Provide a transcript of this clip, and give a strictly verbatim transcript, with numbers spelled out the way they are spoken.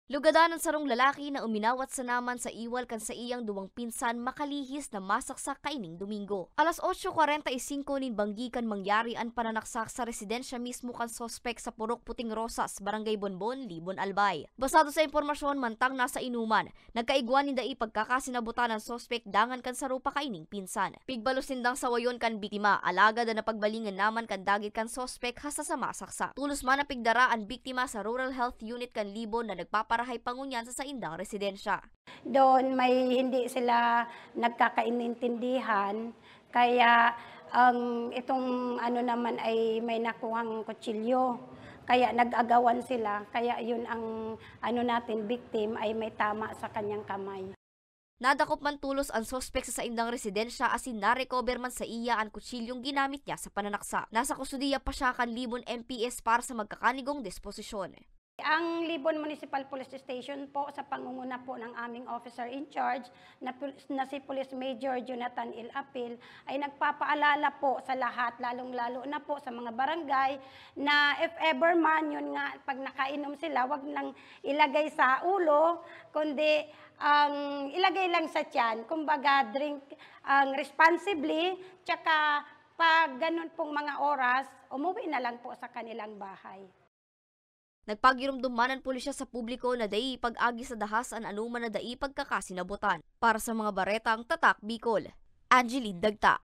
Lugadan an sarong lalaki na uminawat sa naman sa iwal kan saiyang duwang pinsan makalihis na masaksak kaining Domingo. Alas otso kwarenta y singko nin banggi kan mangyari an pananaksak sa residensya mismo kan suspek sa Purok Puting Rosas, Barangay Bonbon, Libon, Albay. Basado sa impormasyon, mantang nasa inuman, nagkaigwa nin dai pagkakasinabutan an suspek dangan kan saro pa kaining pinsan. Pigbalos nindang sawayon kan biktima, alagad an napagbalingan naman kan dagit kan suspek hasta sa masaksak. Tolos man napigdara an biktima sa Rural Health Unit kan Libon na nagpaparahay pa ngunyan sa saindang residensya. Doon may hindi sila nagkakaintindihan, kaya ang itong ano naman ay may nakuhang kutsilyo. Kaya nag-agawan sila, kaya yun ang ano natin, victim ay may tama sa kanyang kamay. Nadakop man tolos an suspek sa saindang residensya asin na-recover man saiya an kutsilyong ginamit niya sa pananaksak. Nasa kustodiya pa siya kan Libon M P S para sa magkakanigong disposisyon. Ang Libon Municipal Police Station po, sa pangunguna po ng aming officer in charge na, pul- na si Police Major Jonathan L. Apil, ay nagpapaalala po sa lahat, lalong-lalo na po sa mga barangay, na if ever man, yun nga, pag nakainom sila, wag nang ilagay sa ulo, kundi ang ilagay lang sa tiyan. Kumbaga, drink ang responsibly, tsaka pag ganun pong mga oras, umuwi na lang po sa kanilang bahay. Nagpagiromdom man an pulisya sa publiko na dai ipag-agi sa dahas an anoman na dai pagkakasinabutan. Para sa mga baretang Tatak Bicol, Angeline Dagta.